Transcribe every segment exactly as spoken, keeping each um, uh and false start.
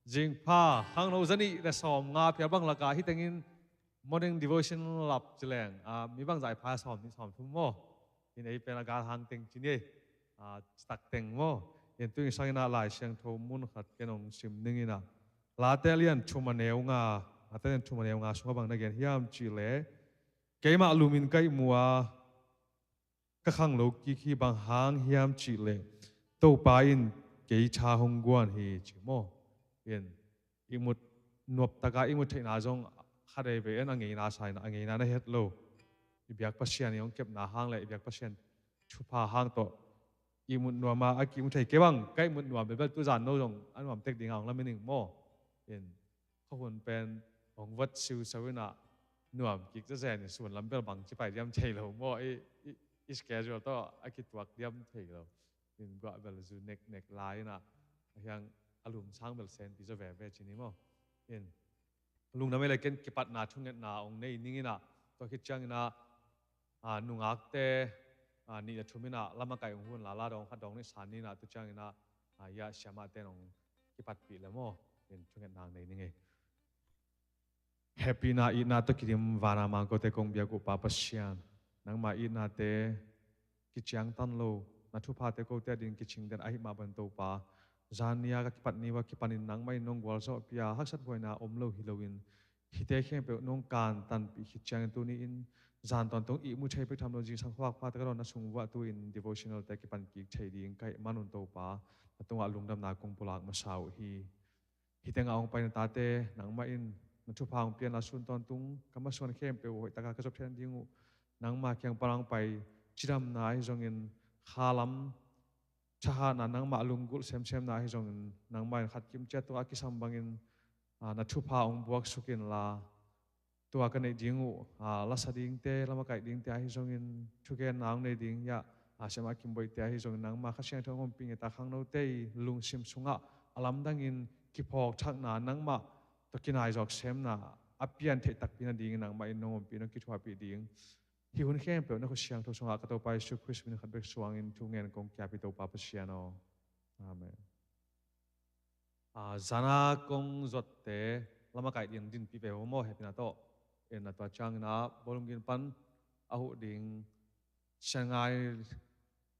Zingpha, khangno zanih le sawmnga phial bang lakah hih tengin morning devotion lap ci leng, ah, mi bangzah i pha sawmnih sawmthum maw? In ei pen a galhang teng ci ni ei. Ah, citak teng maw? In tu in sangin ah Lai Siangtho mun khat ken hong sim ning in ah, Late lian thum a neu nga, Late lian thum a neu nga sungah bang na gen hiam cih leh, keimah lumin ka ihmu a, ka khanglo kik hi. Bang hang hiam cih leh Topa in kei tha hong guan hi, ci maw? In ihmut nuamtak a ihmut theihna zong kha dei ve in a ngeina sa in a ngeina na het lo. I biak Pasian i hong kepna hang le i biak Pasian thupha hang tawh ihmut nuam a, a ki-ihmu thei. Kei bang ka ihmut nuam belbel tu zan no zong a nuam tek ding a hong lamen ing maw? In khuahun pen hong vot siuseu in ah nuam kik zazen in sun lam bel bangci pai diam thei lo maw? I, i, i schedule tawh a kituak diam thei lo. In guah bel zu neknek lai in ah, a hiang a lum sang bel senpi zaw veve ci ni maw? In lungdam ei le ken kipatna thungetna hong nei ning in ah, tua khit ciangin ah, ah, nungakte, ah, nih le thum in ah lam a kaih hong hun la, la dawng khat dawng nih san ni in ah, tu ciangin ah, ah, ia siamahte in hong kipatpih le maw? In thungetna hong nei ning ei. Hehpihna itna tawh kidim vana mangkote kong biak uh Pa Pasian, nangma itnate kiciangtan lo, na thuphate kote ading kicing den ahih mah bangin Topa, zan ni a ka kipat ni uh a kipanin nangmah in nong gualzawhpih a, haksat buaina om lo hi loin hihte khempeuh nong kantanpih khit ciangin tuni-in zan tawntung ihmu thei peuh tham lo zingsang khuavak phate ka dawn na sung vuah tu-in devotional-te kipan kik thei ding ka hih manun Topa, na tungah lungdamna kong pulak masa uh hi. Hih tengah hong pai na tate nangmah in na thupha hong pia inla sun tawntung ka masuan khempeuh hoih taka ka zop theih nading uh nangma kiang pan hong pai cidamna ahi zongin, khalam thahatna nangmah lunggulh semsemna ahi zongin, nangmah in khat kim ciat tungah a kisam bangin, ah, na thupha hong buaksuk inla, tua ka neih ding uh, ah, lasa dingte, lam a kaih dingte ahi zongin, thugenna hong nei ding hiah, ah, siamah Kim Boih-te ahi zongin, nangmah Kha Siangtho hong ompih ngiat a khangnote i lungsim sungah a lamdangin kiphawkthakna, nangmah tawh kinaizawk semna a pian theih takpi nadingin nangmah in nong ompih, nong kithuahpih ding. Hih hun khempeuh na khut siangtho sungah ka Topa Jesu Khrist min khat bek suangin thungen kong kiap hi Topa Pasian aw. Amen. Ah, zana kong zuatte lam a kaih ding dinpih ve uh maw, hehpihna tawh. In a tua ciangin ah bawlung gin pan a huh ding Sian Ngai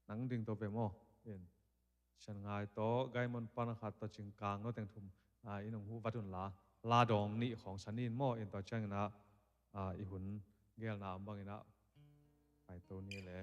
nang ding to ve maw? In Sian Ngai tawh Gaimon pan khat tawh Cingkang no teng thum, ah, in hong huh vat unla, la dawng nih khawng san in maw? In tua ciangin ah, ah, i hun gelna om bangin ah paito ni le.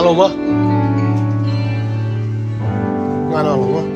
Lo maw? Ngah nawn lo maw?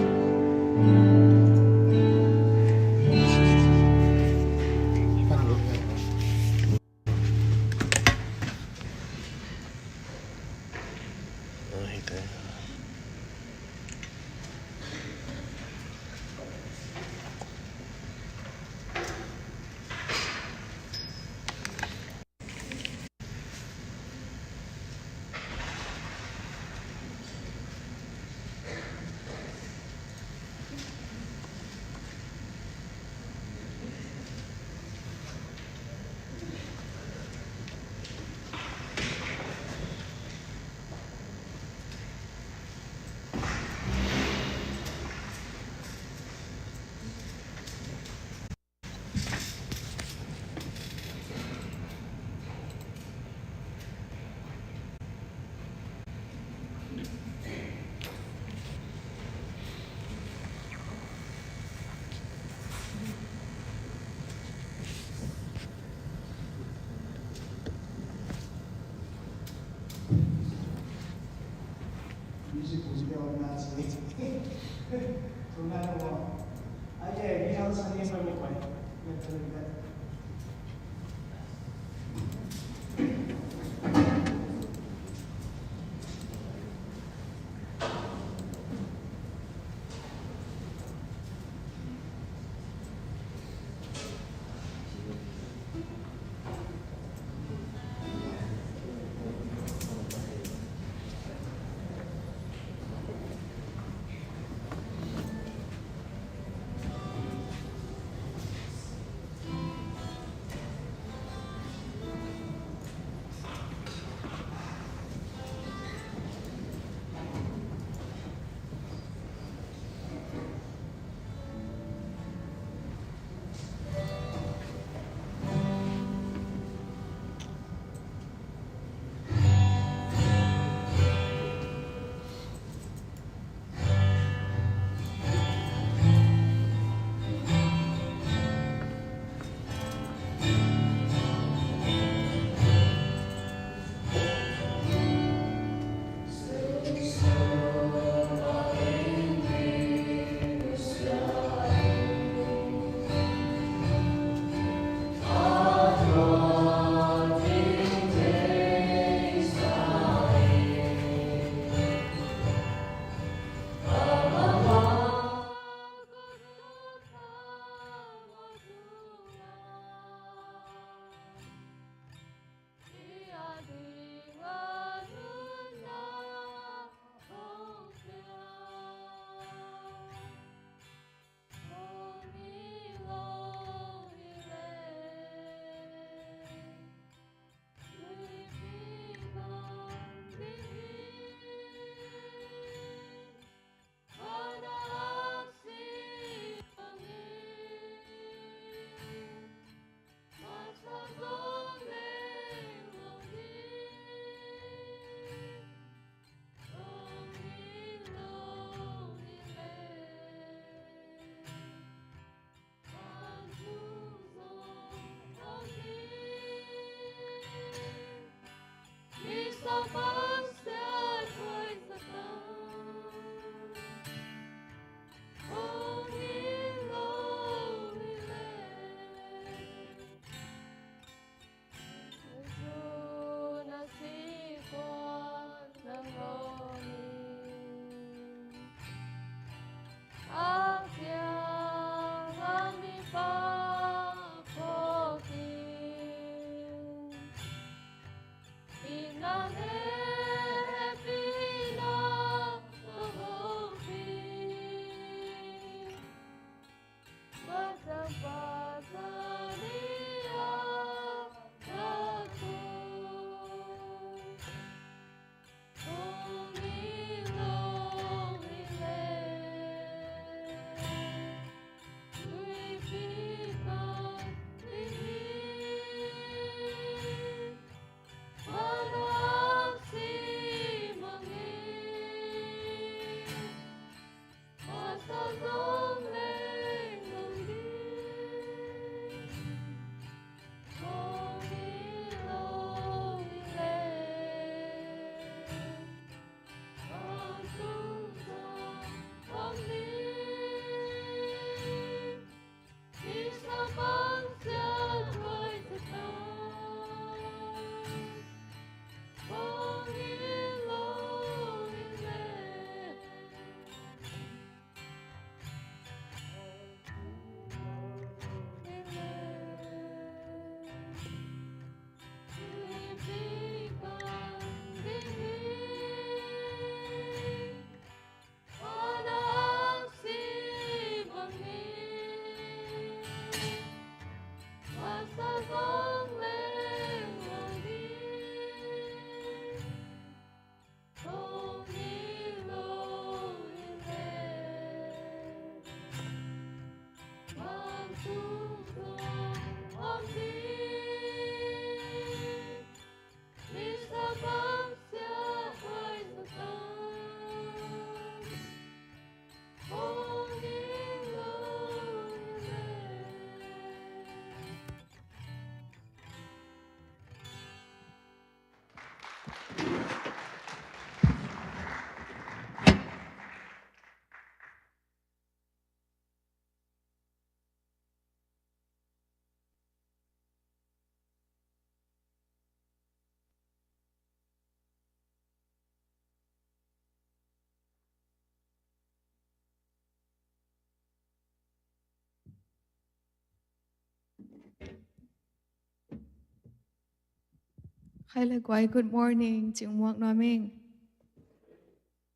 Hi le guai, good morning. Cing muak nuam ing.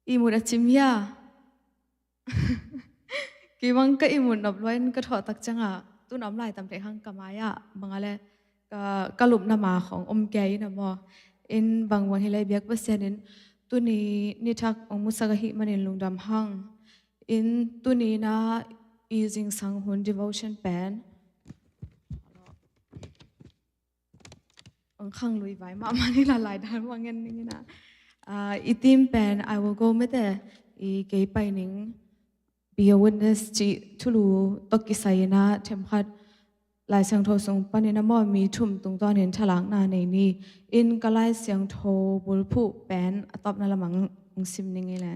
Ihmut a cim hia? Kei bang ka ihmut nop lua in ka thawh tak ciangah tun a om lai tam thei hang ka mai-ah bang a le ka, ka lupna ma khong om kei in a maw. In bangbang hi le biak Pasian in tuni nithak ong musak ahih manin lungdam hang. In tuni na i zingsang hun devotion pen ong khang lui vai mahmah ni la lai dan bang ngen ning ina. Ah, i theme pen I will go mete, i kei pai ning, be a witness cih thulu tawh kisai ina themkhat Lai Siangtho sung panin a maw mi thum tungtawnin thalakna nei ni. In ka Lai Siangtho bulphuh pen a tawpna lamang ong sim ning i le.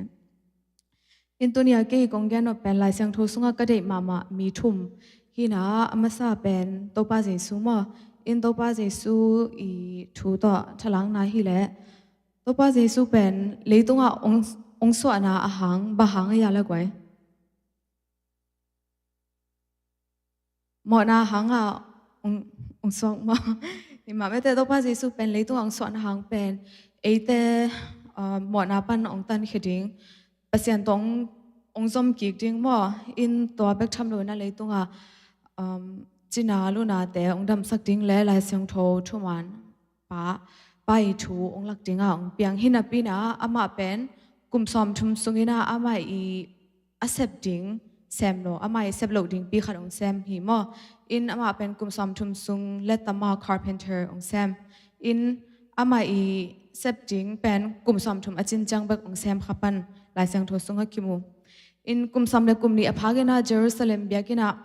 In tuni a kei kong gen nop pen Lai Siangtho sungah ka deih mahmah mi thum hi na, a masa pen Topa Jesu maw. In Topa Jesu i thu tawh thalakna hi le. Topa Jesu pen leitungah ong, ong suahna a hang, bang hang a hia le guai? Mawhna hangah ong, ong suak maw. Hi mah mete Topa Jesu pen leitungah ong suahna hang pen eite, ah, mawhna pan ong tankhia ding, Pasian tawh ong, ong zom kik ding maw. In tua bek tham lo ina leitungah, um, cina lunate ong damsak ding le Lai Siangtho thuman pa, pa i thu ong lak dinga ong piang hi napi ina amah pen kum sawmthum sung ina amah i a sep ding sem lo, amah i sep loh dingpi khat ong sem hi maw. In amah pen kum sawmthum sung Lett Tamar Carpenter ong sem. In amah i sep ding pen kum sawmthum a cin ciang bek ong sem kha pan Lai Siangtho sungah kimu. In kum sawm le kum nih a phak ina Jerusalem biakinn ah,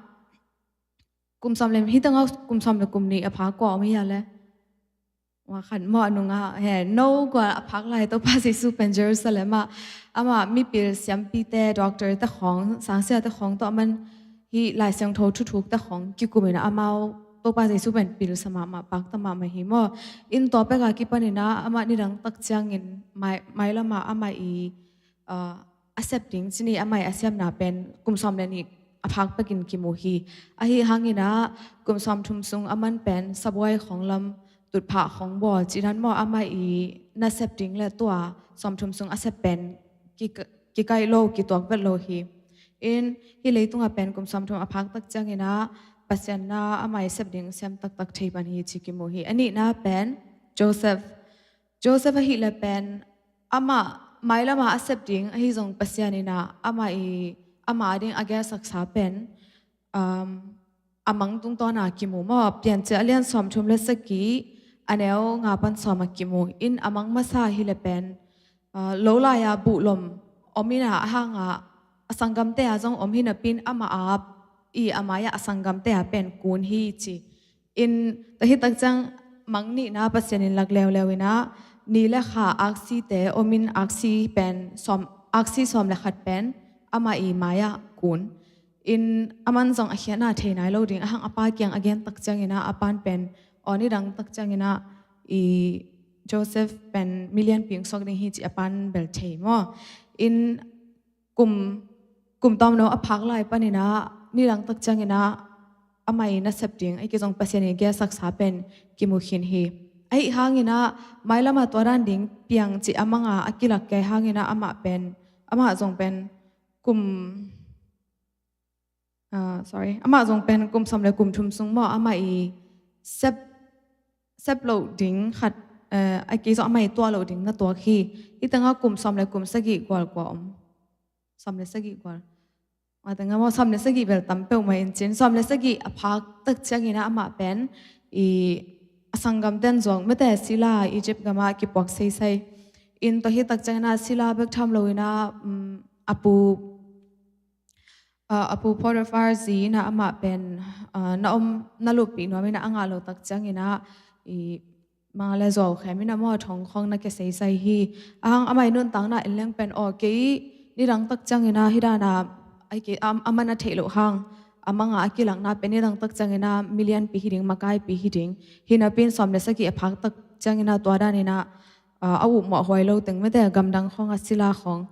kum sawm le, hi tangah kum sawm le kum nih a phak kua om hia le? Wa khan maw a nungah he no kua a phak lai Topa Jesu pen Jerusalem ah amah mipil siampite, doctor te khong, sangsiate khong tawh a man hi Lai Siangtho thuthuk te khong kikum ina amau Topa Jesu pen pilsa mahmah, pakta mahmah hi maw. In tua pek a kipan ina amah nidang tak ciangin mai, mailam ah amah i, ah, a sep ding cini amah i a siamna pen kum sawm le nih a phak pekin kimu hi. Ahi hang ina kum sawmthum sung a man pen sabuai khong lam tutphah khong bawl ci dan maw, amah i na sep ding le tua sawmthum sung a sep pen ki, kikaih lo, kituak vet lo hi. In hi leitungah pen kum sawmthum a phak tak ciang ina Pasian na amah i sep ding siam taktak thei pan hi ci kimu hi. A nihna pen Joseph, Joseph ahih le pen amah mailam ah a sep ding ahi zong Pasian ina amah i, amah a ding a gelsaksa pen, um, a mang tungtawna kimu maw. Piancil a lian sawmthum le sagih, a neu nga pan sawm a kimu. In a mang masa hi le pen, uh, lo lai-a buhlom om ina a hang a, a sanggamte a zong om hi napi in amah a, i a mai-ah a sanggamte a pen kun hi ci. In tua hi tak ciang mang nihna Pasian in lak leuleu ina ni le kha aksite om in aksi pen sawm, aksi sawm le khat pen amah i mai-ah kun. In a man zong a khiatna thei nai lo ding, a hang a pa kiang a gen tak ciang ina a pan pen aw nidang tak ciang ina i Joseph pen mi lianpi ong suak ding hi ci a pan bel thei maw. In kum, kum tawmno a phak lai pan ina nidang tak ciang ina amah i na sep ding a kizong Pasian i gelsaksa pen kimu khin hi. Ahi hang ina mailam ah tua dan ding piang ci a mang a a kilak kei hang ina amah pen, amah zong pen kum, ah, sorry, amah zong pen kum sawm le kum thum sung maw amah i sep, sep loh ding khat, eh, a kei zong amah i tuah loh ding na tuak hi. Hi tangah kum sawm le kum sagih gual kua om? Sawm le sagih gual. Wa tangah maw sawm le sagih bel tam peuhmah in cin. Sawm le sagih a phak tak ciang ina amah pen i a sanggamten zuak mete Sila, Egypt gam ah kipuak seisai. In tua hi tak ciang ina Sila bek tham lo ina, um, a pu, ah, a pu Potiphar zi ina amah pen, ah, na om, na luppih nuam ina a ngah lo tak ciang ina i mang le zuau khem ina maw thong khong na kia seisai hi. A hang amah i nuntakna en leng pen aw kei nidang tak ciang ina hi dan a, ai kei, am, a man a theih loh hang a mang a a kilakna pen nidang tak ciang ina mi lianpi hi ding, makaipi hi ding. Hi napi in sawm le sagih a phak tak ciang ina tua dan ina, ah, a upmawh huai lo teng mete gamdang khong a Sila khong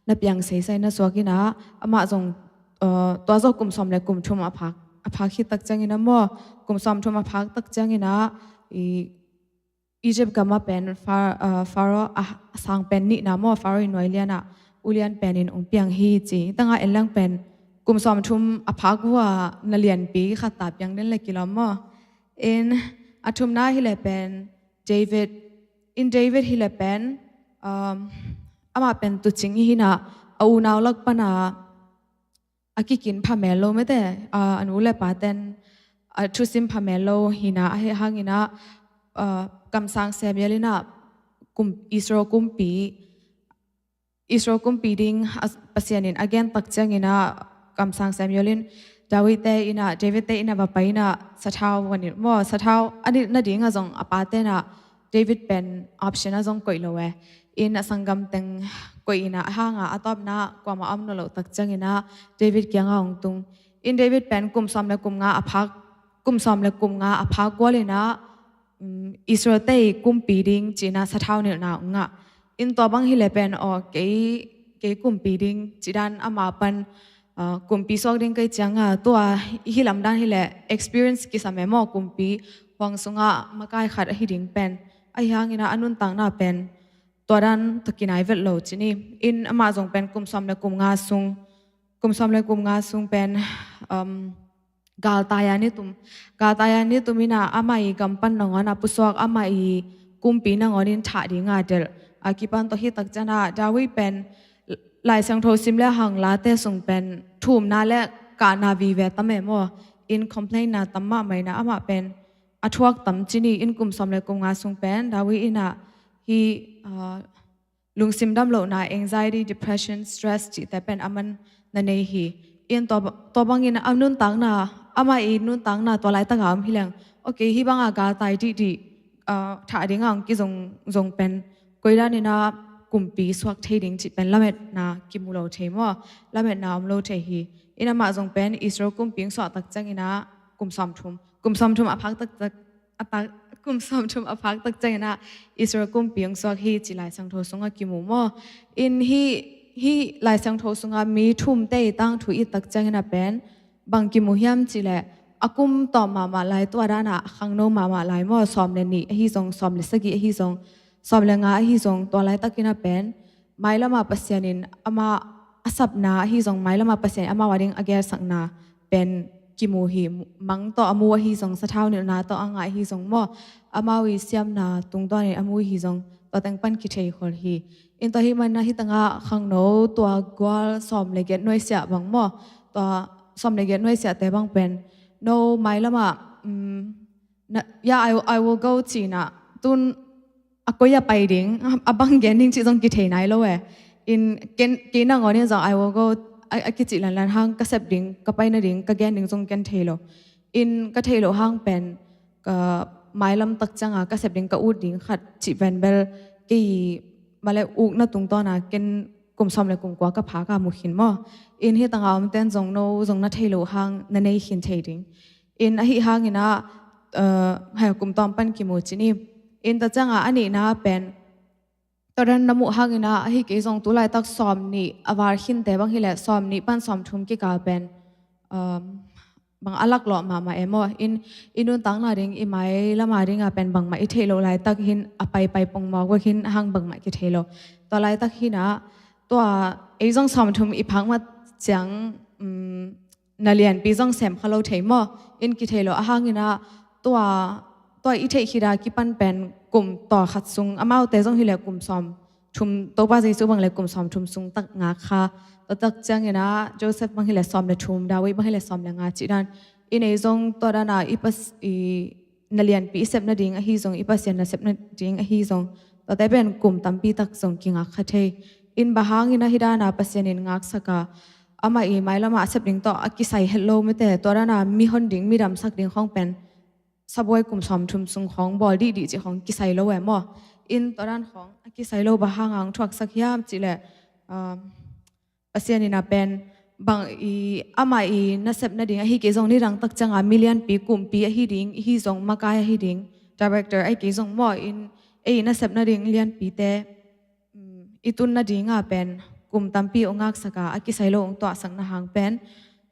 na piang seisai na suak ina amah zong, ah, tua zawh kum sawm le kum thum a phak, a phak hi tak ciang ina maw kum sawm thum a phak tak ciang ina i Egypt gam ah pen Phar-, uh, Pharaoh a sang pen nihna maw, Pharaoh i nuai lian ah ulian pen in ong piang hi ci. Tangah en leng pen kum sawmthum a phak uh a na lianpi khat ta piang den le kilawm maw. In a thumna hi le pen David, in David hi le pen, um, amah pen tuucing hi inah a unau lak pan a a kikin phamel lo mete, a, a nu le paten a thusim phamel lo hi inah, ahi hang inah, a, kamsang Samuel inah kum, Israel kumpi, Israel kumpi ding a, Pasian in a gen tak ciang inah kamsang Samuel in David te inah, David te inah va pai inah sathau va nilh maw, sathau a nilhna ding ah zong a pate inah David pen option ah zong koih lo e. In a sanggam teng koih inah hang a, a tawpna kuamah a om nawn loh tak ciang inah David kiangah ong tung. In David pen kum sawm le kum nga a phak, kum sawm le kum nga a phak gual inah, um, Israel te i kumpi ding ci inah sathau nilhna ong ngah. In tua bang hi le pen aw kei, kei kumpi ding ci dan ama pan, uh, kumpi suak ding kei ciang a, tua hi lam dan hi le experience kisam e maw, kumpi huang sungah makai khat ahi ding pen. Ahi hang inah a nuntakna pen tua dan tawh kinai vet lo ci ni. In amah zong pen kum sawm le kum nga sung, kum sawm le kum nga sung pen, um, galtai a nitum, galtai a nitum inah amah i gam pan nangawn a pusuak amah i kumpi nangawn in thah ding a delh a kipan tawh hi tak ciang a, David pen Lai Siangtho sim le hang Late sung pen thumna le kahna vive tam e maw. In complain na tam mahmah inah amah pen a thuak tam ci ni. In kum sawm le kum nga sung pen David inah hi, ah, lungsim dam lohna, anxiety, depression, stress cihte pen aman na nei hi. In tua, tua bangin a nuntakna, amah i nuntakna tua laitak a om hi leng, okay, hih bang a galtai dihdih, ah, thah ding a ong kizong zong pen koi dan inah kumpi suak thei ding cih pen lametna kimu lo thei maw, lametna om lo thei hi. In amah zong pen Israel kumpi ong suah tak ciang inah kum sawmthum, kum sawmthum a phak tak, tak, a phak, kum sawmthum a phak tak ciang inah Israel kumpi ong suak hi ci Lai Siangtho sungah kimu maw. In hih, hih Lai Siangtho sungah mi thumte i tangthu i tak ciang inah pen bang kimu hiam cih leh a kum tawm mahmah lai, tua dan a khangno mahmah lai maw, sawm le nih ahi zong, sawm le sagih ahi zong, sawm le nga ahi zong, tua laitak inah pen mailam ah Pasian in amah a sapna ahi zong, mailam ah Pasian in amau a ding a gelsakna pen kimu hi. Mang tawh a mu ahi zong, sathau nilhna tawh a ngah ahi zong maw, amau i siamna tungtawn in a mu hi zong, tua teng pan kithei khol hi. In tua hih man inah hih tangah khangno tua gual sawm le giat nuaisiah bang maw, tua sawm le giat nuaisiahte bang pen no mailam ah, um, na, yeah, I, I will go ci inah tun a koi a pai ding, a, a bang gen ding cih zong kithei nai lo e. In ken, kei nangawn in zong I will go a, a kicih lanlan hang ka sep ding, ka pai nading, ka gen ding zong ken thei lo. In ka theih loh hang pen ka mailam tak ciang a ka sep ding, ka ut ding khat cih pen bel kei mah le ukna tungtawn a ken kum sawm le kum kua ka phak a mu khin maw. In hih tangah omten zong no zong na theih loh hang na nei khin thei ding. In ahi hang inah, uh, hei, kum tawm pan kimu ci ni. In tua ciang a a nihna pen tua dan na muh hang inah ahi kei zong tu laitak sawm nih a var khinte bang hi leh sawm nih pan sawm thum kikal pen, um, bang a laklawh mahmah e maw. In i nuntakna ding, i mailam a ding a pen bangmah i theih loh laitak hi in, a paipai pongmawk bek hi in, a hang bangmah kithei lo. Tua laitak hi inah tua ei zong sawm thum i phak mah ciang, um, na lianpi zong sem kha lo thei maw. In kithei lo, a hang inah tua, tua i theih khit a kipan pen kum tawh khat sung, amaute zong hi leh kum sawm thum, Topa Jesu bang le kum sawm thum sung tak ngak kha. Tua tak ciang inah Joseph bang hi leh sawm le thum, David bang hi leh sawm le nga cih dan. In ei zong tua dan a i pas, i na lianpi i sep nading ahi zong, i Pasian na sep nading ahi zong, tuate pen kum tampi tak zong kingak kha thei. In bang hang inah hih dan a Pasian in ngaksak a, amah i mailam a a sep ding tawh a kisai het lo mete, tua dan a mi hon ding, mi damsak ding khawng pen sabuai kum sawm thum sung khawng bawl dihdih cih khawng kisai lo e maw. In tua dan khawng a kisai lo bang hang a ong thuaksak hiam cih leh, um, Pasian inah pen bang i, amah i nasep nading ahi kei zong, nidang tak ciang a mi lianpi, kumpi ahi ding, i hi zong, makai ahi ding, director ahi kei zong maw, in ei i nasep nading lianpite, um, i tun nading a pen kum tampi ong ngaksak a, a kisai lo ong tuahsak na hang pen,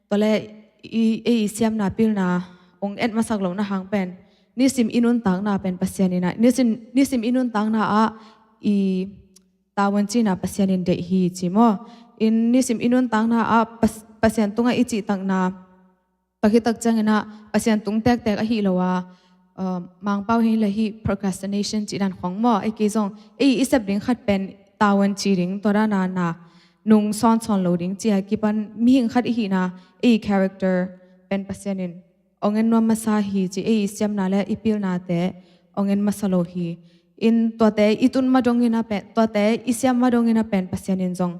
tua leh i, ei i siamna pilna ong et masak loh na hang pen Nisim i nuntakna pen Pasian in ah, nisim, nisim i nuntakna ah i tavuan cina Pasian in deih hi ci maw. In nisim i nuntakna ah Pas-, Pasian tungah i cihtakna, tua hi tak ciangin ah Pasian tung tektek ahi lo a, uh, Mangpau hi le hi procrastination cih dan khong maw. Ei kei zong, ei i sep ding khat pen tavuan ci ding, tua dana na nung sawnsawn lo ding ci a kipan mihing khat i hihna, ei character pen Pasian in ong en nuam masa hi ci, ei i siamna le i pilnate ong en masa lo hi. In tuate i tun madongin a pen, tuate i siam madongin a pen Pasian in zong,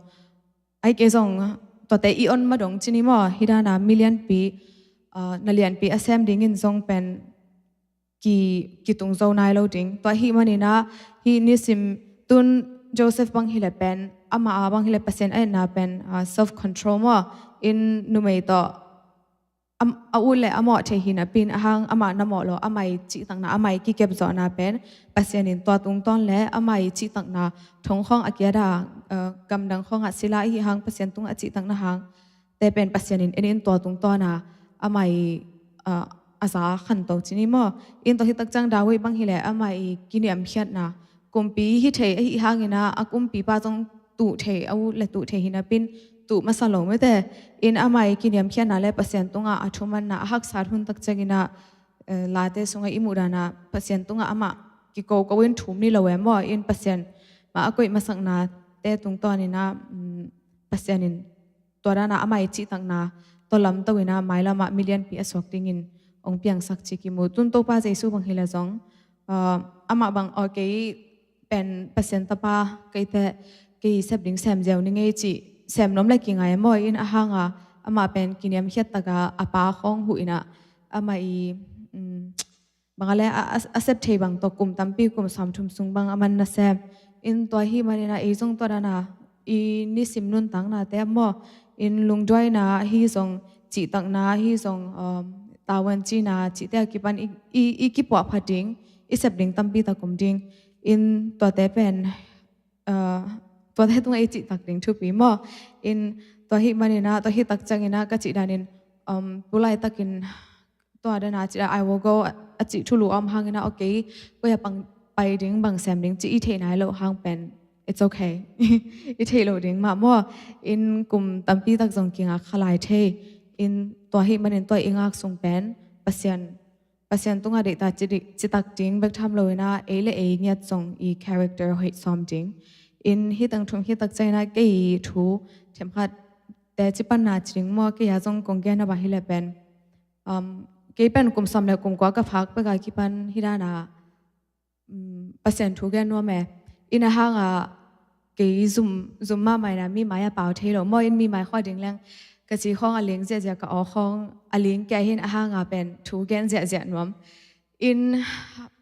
ai kei zong, tuate i on madong ci ni maw, hi dana milianpi, uh, na lianpi a sem dingin zong pen ki, kitung zo nai lo ding. Tua hi manin ah hi nisim tun Joseph bang hi le pen, ama a bang hi le Pasian a etna pen, uh, self control maw. In numei tawh, am-, a ut le a mawh thei hi napi in a hang amah na mawh lo, amah i cihtakna, amah i kikepzawhna pen Pasian in tua tungtawn le amah i cihtakna thong khawng a kiada, uh, gamdang khawngah sila ahi hang Pasian tungah cihtakna hang te pen Pasian in en in tua tungtawna amah i, uh, a za khanto ci ni maw. In tua hi tak ciang David bang hi le amah i kiniamkhiatna, kumpi hi thei ahi hangin ah a kumpipa zong tuh thei, a ut le tuh thei hi napi in tuh masa lo mete. In amah i kiniamkhiatna le Pasian tungah a thumanna a haksat hun tak ciangin ah, eh, late sungah i muh dana Pasian tungah amah kikoko in thum ni lo e maw. In Pasian mah a koih masaknate tungtawnin ah, mm, Pasian in tua dana amah i cihtakna tua lamto in ah mailamah milianpi a suak dingin ong piangsak ci kimu. Tun Topa Jesu bang hi le zong, ah, amah bang, aw kei pen Pasian tapa kei teh, kei sep ding sem ziau ni ngei cih sem nuam le kingai maw. In a hanga amah pen kiniamkhiat taka a pa khawng huh in ah amah i, mm, bang a le a, a, a sep thei bang tawh kum tampi, kum sawmthum sung bang a man na sem. In tua hi manin ah ei zong tua dana i nisim nuntaknate maw, in lungduaina ahi zong, cihtakna ahi zong, um, tavuan cina cihte a kipan i, i, i kipuah phat ding, i sep ding tampi tak om ding. In tuate pen, uh, tuate tungah i cihtak ding thupi maw. In tua hi manin ah, tua hi tak ciangin ah ka cih danin, um, tu laitakin tua dana cih dan, "I will go," a cih thulu om hangin ah, okay, koi a pang pai ding, bang sem ding cih i theih nai loh hang pen, it's okay. I theih loh ding mah maw. In kum tampi tak zong kingak kha lai thei. In tua hi manin tua i ngak sung pen Pasian, Pasian tungah deihtak ci di-, citak ding bek tham lo in ah ei le ei ngiat zong i character hoih sawm ding. In hi tang thum hi tak ciangin ah kei i thu themkhat te ci panna ci ding maw, kei a zong kong gen a bang hi le pen, um, kei pen kum sawm le kum kua ka phak pek a kipan hi dana, um, Pasian thu gen nuam e. In a hanga kei zum, zum mahmah in ah mi mai a pau thei lo maw. In mi mai khua ding leng ka ci khawng a ling ziahziah, ka aw khawng a ling kei hi. In a hanga pen thu gen ziahziah nuam. In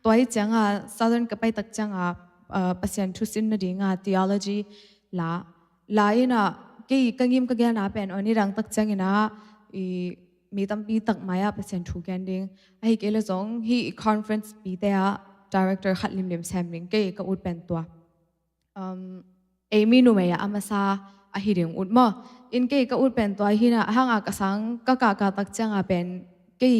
tua hi cianga Southern ka pai tak cianga, uh, Pasian thu sin nadinga theology la, la in ah kei ka ngim ka gelna pen, aw, nidang tak ciangin ah i mi tampi tak mai-ah Pasian thu gen ding, ahi kei le zong hih i conference pite ah director khat limlim sem ding kei ka ut pen tua. Um, ei mi numei ah a masa ahi ding ut maw. In kei ka ut pen tua hi na, a hanga ka sang ka kahkah tak cianga pen kei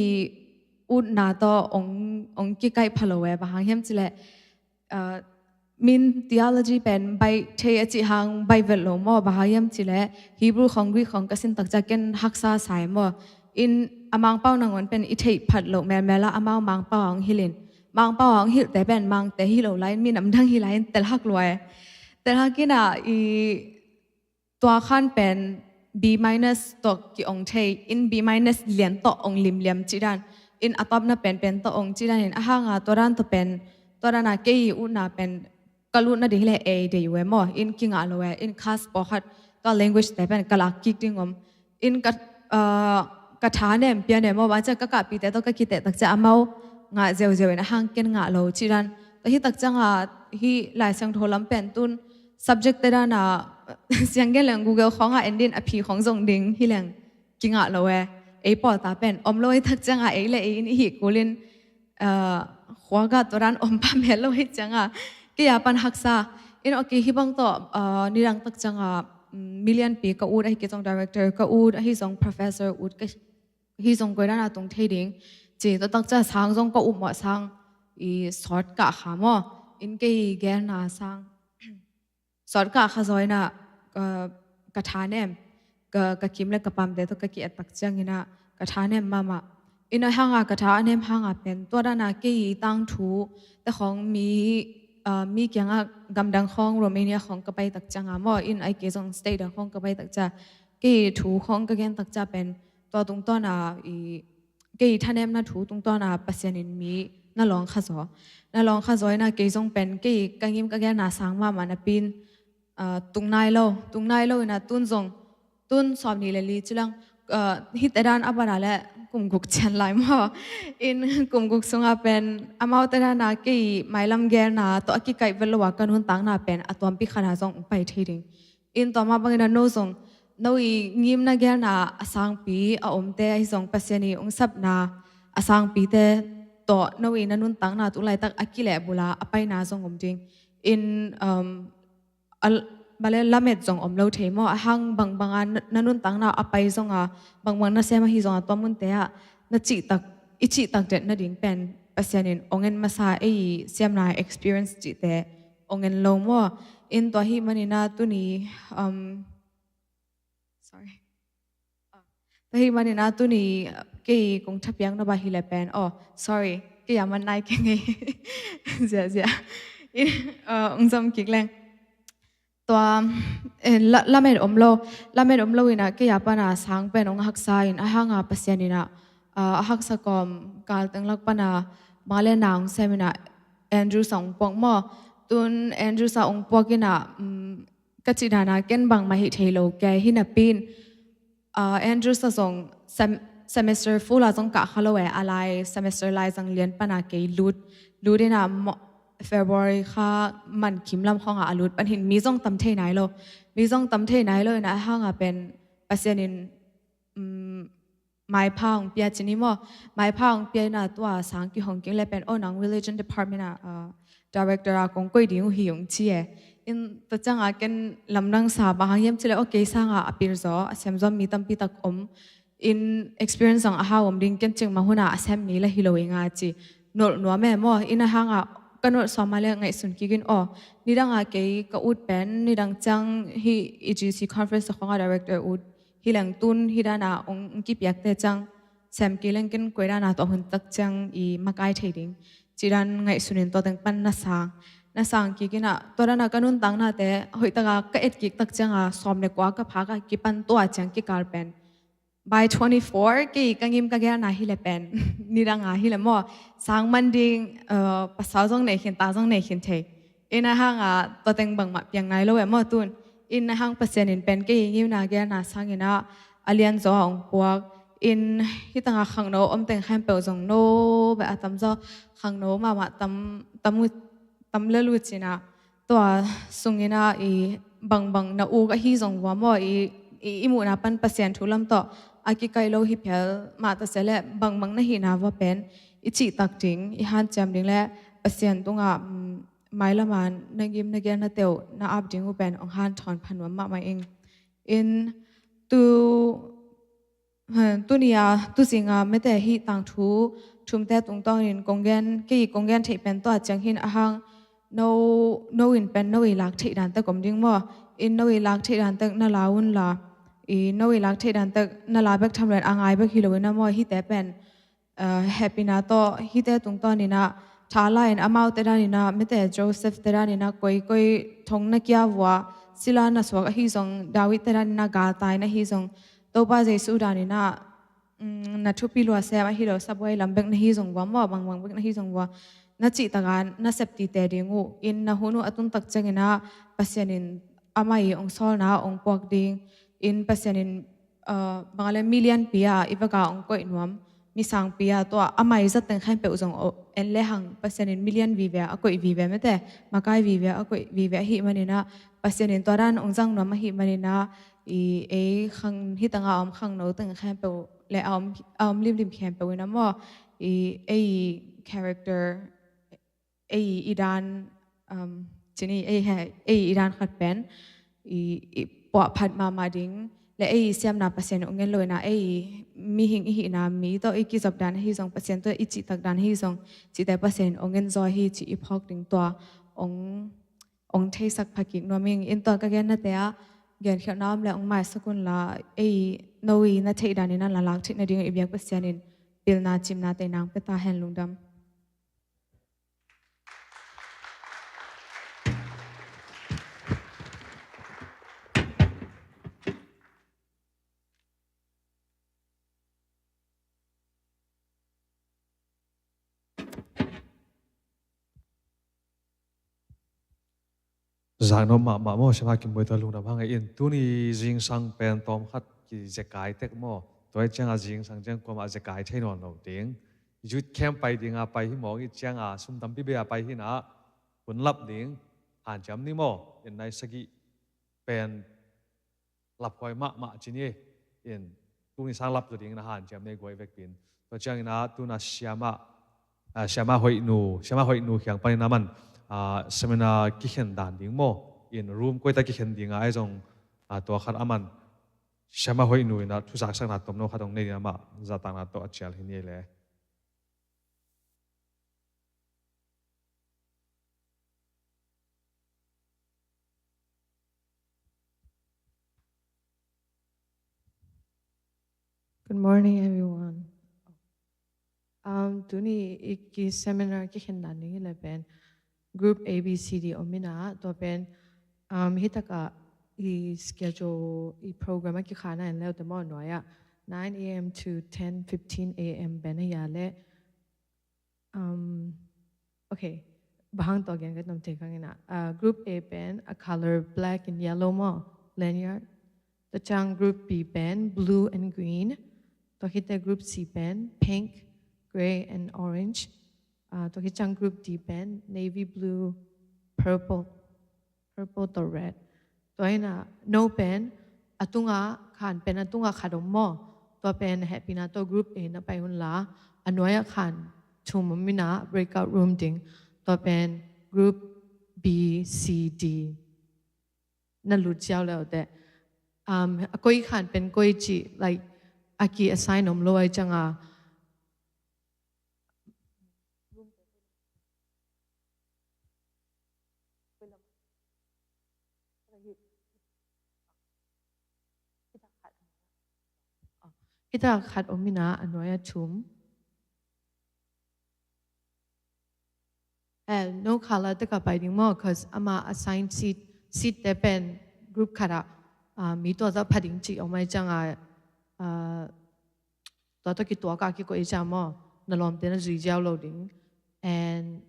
utna tawh ong, ong kikaih pha lo e, bang hang hiam cileh, uh, min theology pen baih thei a cih hang baih vet lo maw, bang hang hiam cileh Hebrew khong Greek khong ka sin tak cia ken haksa sa e maw. In a Mangpau nangawn pen i theih phat loh melmel ah amau Mangpau a ong hilh in, Mangpau a ong hilhte pen Mangte hi lo lai-in minam dang hi lai-in telhak lua e. Telhak in ah i tua khan pen B minus tawh ki-ong thei in, B minus lian tawh ong limliam cih dan in, a tawpna penpen tawh ong cih dan in, a hanga tua dan tawh pen, tua dana kei i utna pen ka lut nading hileh A dei uh e maw, in kingah lo e, in khas pawlkhat tua language te pen ka lak kik ding om. In ka, uh, ka tha nem pia nem maw, bang cia ka kahpite tawh ka kiteh tak cia amau ngah ziauziau in a hang ken ngah lo cih dan. Tua hi tak cianga hih Lai Siangtho lam pen tun subject te dana siang gen leng Google khawngah en din a phi khawng zong ding hi leng kingah lo e. Ei pawlta pen om lo hi tak cianga ei le ei in i hih kulin, uh, khuagah tua dan om pah mel lo hi cianga kei a pan haksa. In okay, hih bang tawh, uh, nidang tak cianga, um, milianpi ka ut, ahi kei zong director ka ut, ahi zong professor ut ka hi zong koi dana tung thei ding. Ci tua tak ciang sang zong ka upmawh sang i sawt kah kha maw. In kei gelna sang sawt kah kha zaw in ah, ka, ka thanem, ka, ka kim le ka pamte tawh ka ki-et tak ciangin ah ka thanem mahmah. In a hang a ka thanem hang a pen tua dan a kei i tangthu te khawng mi, ah, mi kiangah gamdang khawng Romania khawng ka pai tak ciang a maw, in ahih kei zong state dang khawng ka pai tak ciang kei i thu khawng ka gen tak ciang pen tua tungtawn a i kei thanemna thu tungtawn a Pasian in mi na lawng kha zaw. Na lawng kha zaw in ah kei zong pen kei ka ngim ka gelna sang mahmah napi in, ah, tung nai lo, tung nai lo in ah tun zong, tun sawm nih le li ci leng, ah, hihte dan a bat a leh kum guk ciang lai maw. In kum guk sung a pen amaute dan a kei mailam gelna tawh a kikaih vet lo a ka nuntakna pen a tuampi khat a zong ong pai thei ding. In tua mah bangin ah no zong, no i ngimna gelna a sangpi a omte ahi zong Pasian i ong sapna a sangpite tawh no i na nuntakna tu laitak a kilehbulh a a paina zong om ding. In, um, a, bang leh lamet zong om lo thei maw, a hang bangbang a na, na nuntakna a pai zong a, bangbang nasem ahi zong a tua munte ah na cihtak, i cihtak det nading pen Pasian in ong en masa, ei i siamna experience cihte ong en lo maw. In tua ahih manin ah tuni, um, sorry. Ah, tua ahih manin ah tuni, uh, kei kong thapiak nop a hi leh pen, oh, sorry, kei a man nai keng ei. Ziahziah. In, uh, ong zom kik leng. Tua, eh, la, lamet om lo, lamet om lo in ah kei a pan a sang pen ong haksa in a hang a Pasian in ah, ah, a haksa kawm kal teng lak pan a male na ong sem in ah Andrew sa ong puak maw. Tun Andrew sa ong puak in ah, um, ka cih dan a ken bangmah hih thei lo kei hi napi in, ah, Andrew sa zong sem-, semester full a zong kah kha lo e, a lai semester lai zang lian pan a kei lut, lut in ah mo-, February kha man kim lam khawng a a lut pan hi in mi zong tam thei nai lo, mi zong tam thei nai lo in ah a hang a pen Pasian in, um, maipha ong pia ci ni maw, maipha ong pia in ah tua sang kihong kik leh pen, oh, nang religion department ah, ah, director a kong koih ding uh hi ong ci e. In tua ciang a ken lamdang sa, bang hang hiam cih leh, oh, kei sang a a pil zaw, a sem zaw mi tampi tak om. In experience zong a hau om ding, ken cikmah hun a a sem mi lah hi lo ing a ci. Nolh nuam e maw, in a hang a ka nolh sawm a leh ngaihsun kik in, oh, nidang a kei ka ut pen, nidang ciang hih i G C conference khawng a director ut hi leng tun hih dan a ong, ong kipiakte ciang sem kei leng ken koi dan a tua hun tak ciang i makai thei ding. Cih dan ngaihsun in tua teng pan na sang, na sang kik in ah tua dan a ka nuntaknate hoih tak a ka et kik tak ciang a sawm le kua ka phak a kipan tua ciang kikal pen by twenty-four kei ka ngim ka gelna hi leh pen nidang a hi leh maw, sang man ding, uh, pasal zong nei khin, ta zong nei khin thei. In a hang a tua teng bangmah piang nai lo e maw tun. In a hang Pasian in pen kei ngimna gelna sang in ah a lian zaw a ong puak. In hih tang a khangno om teng khempeuh zong no beh a tam zaw, khangno mahmah tam, tam u, tam lel uh ci in ah tua sung in ah i bangbang na uk ahi zong vua maw, i, i, i muhna pan Pasian thu lam tawh a kikaih lo hi phial mah ta se leh bangbang na hihna vua pen i cihtak ding, i hanciam ding leh Pasian tung a, um, mailam a na ngim na gelnate uh na ap ding uh pen ong hanthawn pha nuam mahmah ing. In tu, ha, tuni a, tu zing a mete hih tangthu thumte tungtawn in kong gen, kei kong gen theih pen tua ciang hi in a hang no, no in pen no i lak theih dan tek om ding maw. In no i lak theih dan tek na la un la, i no i lak theih dan tek na la bek tham lo in a ngai bek hi lo in ah maw, hihte pen uh, hehpihna tawh hihte tungtawn in ah tha la in amaute dan in ah mete Joseph te dan in ah koikoi thong na kia vua, sila na suak ahi zong David te dan in ah galtai na hi zong Topa Jesu dan in ah, um, na thupi lua sem ahi lo sabuai lam bek na hi zong vua maw, bangbang bek na hi zong vua na cihtak a na sep tite ding uh. In na hun uh a tun tak ciang in ah Pasian in amah i ong sawlna ong puak ding, in Pasian in uh, bang a leh mi lianpi a i vek a ong koih nuam, mi sangpi a tua a mai zat teng khempeuh zong, oh, en le hang Pasian in mi lian vive a koih vive mete, makai vive a koih vive ahih manin ah Pasian in tua dan ong zang nuam ahih manin ah i ei khang, hih tang a om khangno teng khempeuh leh a om, a om limlim khempeuh in ah maw, i ei character, ei i dan, um, ci ni, ei he, ei i dan khat pen i, i puahphat mahmah ding, le ei siamna Pasian in hong en lo in ah, ei mihing i hihna, mi tawh i kizop dan ahi zong, Pasian tawh i cihtak dan ahi zong, cihte Pasian in hong en zaw hi cih i phawk ding, tua hong, hong theisak pha kik nuam ing. In tua ka gennate ah genkhialhna om le hong maisak un la, ei no i na theih dan in ah na lak theih nading i biak Pasian in pilna cimna tei nang pia ta hen. Lungdam. Zaknop mahmah maw, siama Kim Boi tawh lungdam hang e. In tuni zingsang pen tawmkhat kizekai tek maw. Tua hi ciangah zingsang ciang kuamah zekai thei nawn lo ding. Youth camp pai dinga pai hi mawng i ciangah sum tampi bei a pai hi na, hun lap ding hanciam ni maw. In nai sagih pen laphuai mahmah ci ni. In tuni sang lap zaw ding na hanciam nei guai vekpin. Tua ciangin ah tuna siama, ah, siama hoihnu, siama hoihnu khiang panin a man, ah, seminar kikhen dan ding maw. In room koita kikhen dinga ai zong, ah, tua khat a man siama hoihnu in ah thuzaksakna tomno khat hong nei ding amah zahtakna tawh a cial hi ni le. Good morning, everyone. Um, tuni i ki seminar kikhen dan ding hi le pen group A B C D om in ah, tua pen, um, hi takah i schedule, i program a kikhana in leute maw, nuai ah nine A M to ten fifteen A M pen a hi a le, Um, okay. Bang hang tua gen ka nuam thei kang in ah. Uh, group A pen a color black and yellow maw, lanyard. Tua ciang group B pen blue and green. Tua khit teh group C pen pink, grey and orange. Uh, tua khit ciang group D pen navy blue, purple, purple tawh red. Tua in ah no pen a tungah khan pen a tungah khat om maw. Tua pen hehpihna tawh group A na pai un la, a nuai ah khan thum om in ah breakout room ding. Tua pen group B, C, D. Na lut ziau le uh teh. Um, a koi khan pen koi cih, like, a ki assign om lo ai ciangah. Hita khat om in ah, a nuai ah thum. Eh, no color te ka pai ding maw, 'cause ama assign seat, seat te pen group khat ah, ah, mi tua zah pha ding cih om ai ciangah, ah, tua tawh kituak a kikoih i ciang maw, na lawmte na zui ziau lo ding. And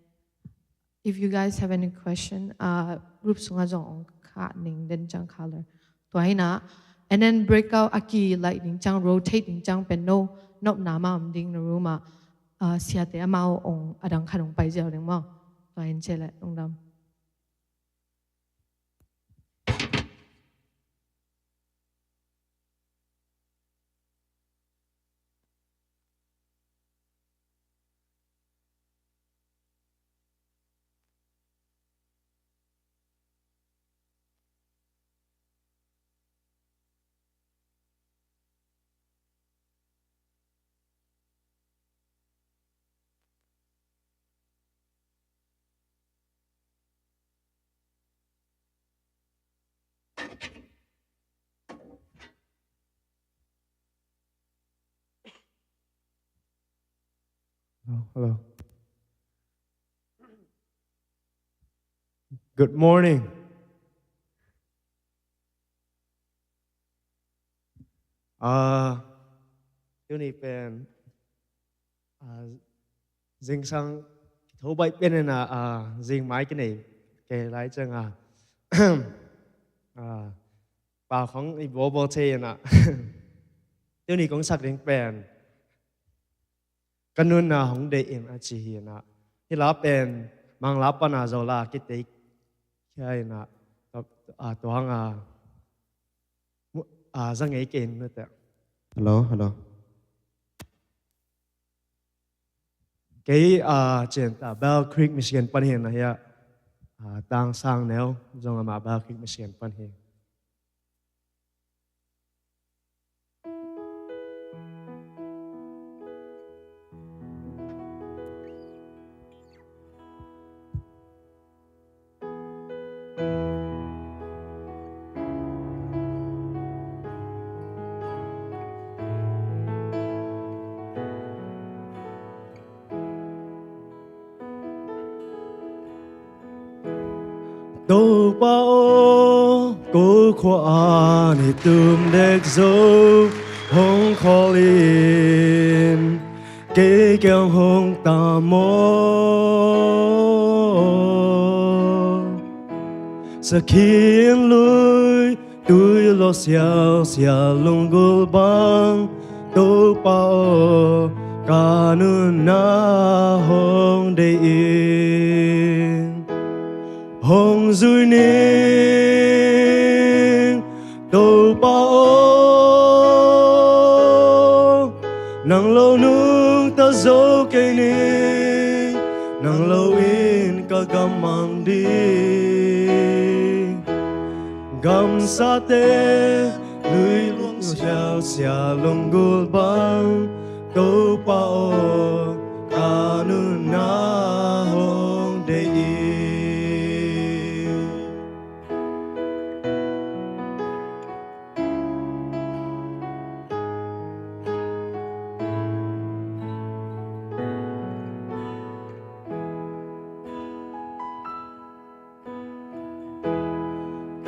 if you guys have any question, uh, group sungah zong ong kah ning den ciang color. Tua hi na, and then breakout a kilaih ding ciang, rotate ding ciang pen no nopna mah om ding na room ah, uh, siate amau ong adang khat ong pai ziau ding maw. Tua in ci leh, lungdam. Hello, hello. Good morning. Ah, tuni pen, ah, zingsang kitho baih pen in ah, ah, zing mai kinei kei lai ciang ah, ah, pau khong i bawlbawl thei in ah, tuni kong sak ding pen, ka nunna hong deih in a ci hi in ah, hih la pen Mangla pan a Zola kitei khia in ah, ah, tua hang a, ah, za ngei kei in mate. Hello, hello. Kei, ah, cian ta Battle Creek, Michigan pan hi in ah, hia, ah, Tang Sang Neu zong amah Battle Creek, Michigan pan hi. Topa aw, ko khua-ah ni tum dek zo hong khawl in, kei kiang hong tam aw. Sakhi in lui, tui lua siausia lunggulh bang, Topa aw, ka nunna hong deih in. Hong zui ning, Topa aw, nang lo nungta zo kei ning, nang lo in ka gam mang ding. Gamsate lui lua siausia lunggulh bang, Topa aw, ka nunna hong deih in.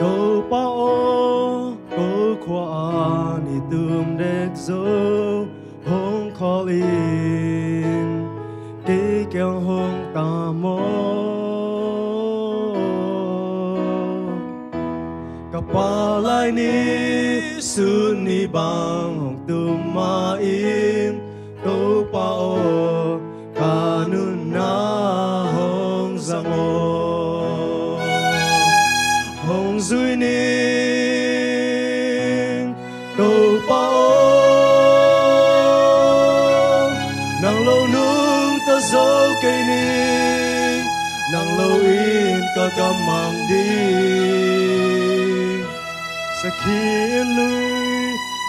Topa aw, ko khua-ah ni tum dek zo hong khawl in, kei kiang hong tam aw. Ka pa lai ni sun ni bang hong tum ma-in, Topa aw, ka nunna hong zang aw. Hong zui ning, Topa aw, nang lo nungta zo kei ning, nang lo in ka gam mang ding. Sakhi in lui,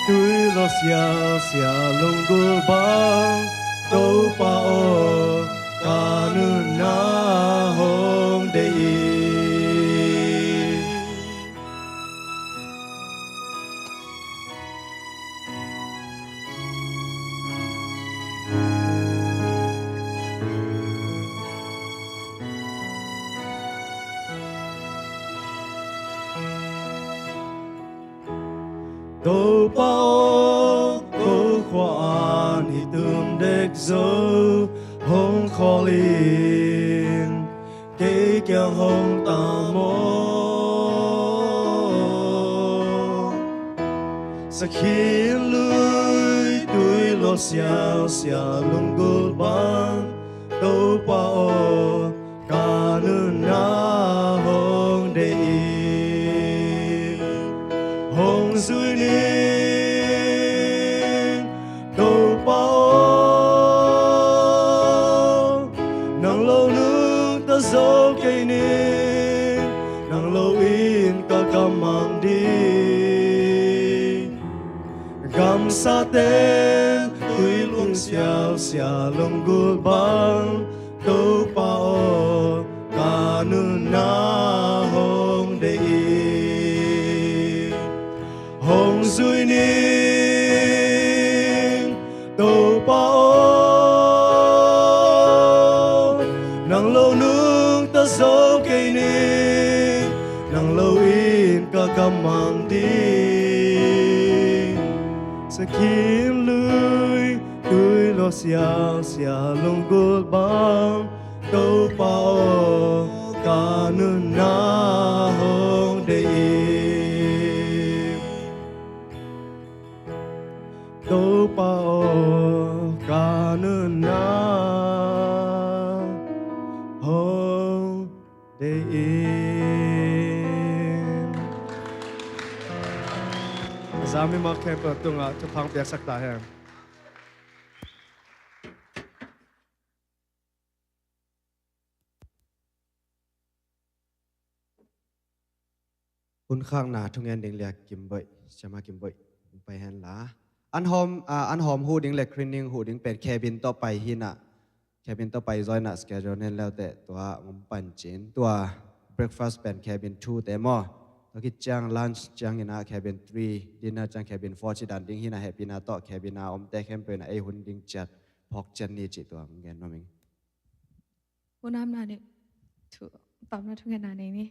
tui lua siausia lunggulh bang, Topa aw, ka nunna hong deih in. Topa aw, ko khua-ah ni tum dek zo hong khawl in, kei kiang hong tam aw. Sakhi in lui, tui lua siausia lunggulh bang, Topa aw, ka nunna hong deih in. Hong zui ning, Topa aw, nang lo nungta zo kei ning, nang lo in ka gam mang ding. Gamsaten tui lua siausia lunggulh bang, Topa aw, ka nunna hong deih in. Hong zui ning, Topa aw, nang lo nungta zo kei ning, nang lo in ka gam mang ding. Sakhi in lui, tui lua siausia lunggulh bang, Topa aw, ka nunna hong deih in. Topa aw, ka nunna hong deih in. Zami mah khempeuh tungah thupha piaksak ta hen. Hun khakna thungen ding le Kim Boih, Siama Kim Boih, hong pai hen la. An hawm, ah, an hawm huh ding le cleaning huh ding pen cabin tawh pai hi na. Cabin tawh pai zaw in a schedule nen leute tua hong pan cin. Tua breakfast pen cabin two te maw. Tua khit ciang lunch ciangin a cabin three, dinner ciang cabin four ci dan ding hi na, hehpihna tawh cabin a omte khempeuh in a ei hun ding ciat phawk ciat ni cih tua hong gen nuam ing. Hun amna ni thu, tamna thungetna nei ni.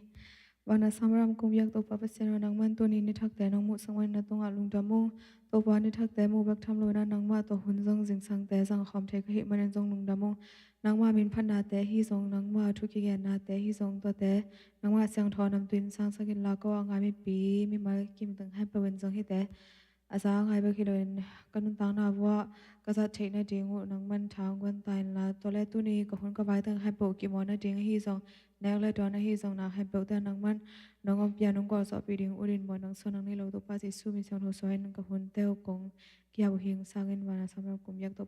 Van a sam ram kong biak Topa Pasian aw, nangman tuni ni thakte nong muhsak manin na tungah lungdam ung. Topa, ni thakte muh bek tham lo in ah nangmah tawh hun zong zingsangte zang khawm thei ka hih manin zong lungdam ung. Nangmah min phatnate ahi zong, nangmah thu kigennate ahi zong, tuate nangmah siangtho namtui in sangsak inla, ko a ngai mipi mimal kim teng khempeuh in zong hihte a za a ngai bek hi loin ka nuntakna vuah ka zat theih nading uh nangman tha hong guan ta inla, tua le tuni ka hun ka vai teng khempeuh kimawh nading ahi zong, nek le dawn ahi zong, na khempeuhte nangman nong ompih a nong gualzawhpih ding uh dinmun nang suan nang nei lo Topa Jesu min siangtho suangin ka hunte uh kong kiap uh hi ing. Sangin van a sam ram kong biak Topa